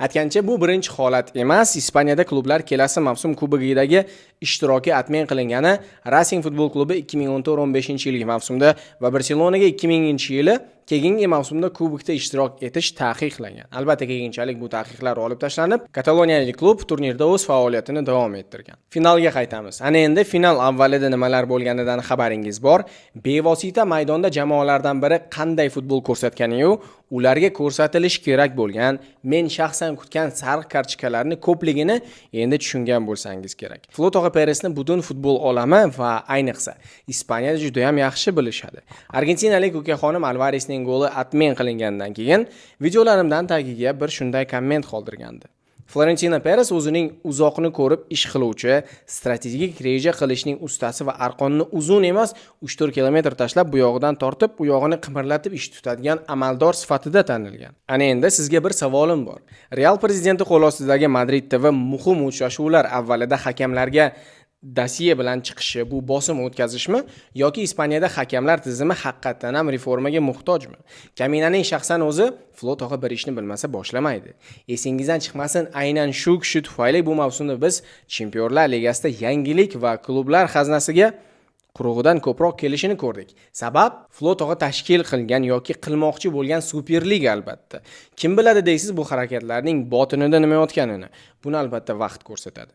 Aytgancha, bu birinchi holat emas. Ispaniyada klublar kelasi mavsum kubogidagi ishtiroki отмен qilingani Racing futbol klubi 2014-15 yilgi mavsumda va Barselonaga 2000-yili keyingi mavsumda kubokda ishtirok etish taqiqlangan. Albatta, keyinchalik bu taqiqlar olib tashlanib, kataloniyalik klub turnirda o'z faoliyatini davom ettirgan. Finalga qaytamiz. Ana endi final avvalida nimalar bo'lganidan xabaringiz bor. Bevosita maydonda jamoalardan biri qanday futbol ko'rsatganiyu ularga ko'rsatilishi kerak bo'lgan, men shaxsan kutgan sariq kartochkalarni ko'pligini endi tushungan bo'lsangiz kerak. Flo tog'a Peresni butun futbol olami va ayniqsa Ispaniyada juda ham yaxshi bilishadi. Argentinalik ukaxonim Alvaresning goli отмен qilingandan keyin videolarimdan tagiga bir shunday komment qoldirgandi: "Florentino Peres o'zining uzoqni ko'rib ish qiluvchi, strategik reja qilishning ustasi va arqonni uzun emas, 3-4 kilometr tashlab, bu yog'idan tortib, u yog'ini qimirlatib ish tutadigan amaldor sifatida tanilgan." Ana endi sizga bir savolim bor. Real prezidenti qo'l ostidagi Madrid TV muhim uchrashuvlar avvalida hakamlarga dosye bilan chiqishi bu bosim o'tkazishmi yoki Ispaniyada hakamlar tizimi haqiqatdan ham reformaga muhtojmi? Kaminaning shaxsan o'zi, Flo tog'a bir ishni bilmasa boshlamaydi. Esingizdan chiqmasin, aynan shu kishi tufayli bu mavsumda biz Chempionlar Ligasida yangilik va klublar xaznasiga qurug'idan ko'proq kelishini ko'rdik. Sabab Flo tog'a tashkil qilgan yoki qilmoqchi bo'lgan Superliga albatta. Kim biladi deysiz bu harakatlarning botinida nima yotganini. Buni albatta vaqt ko'rsatadi.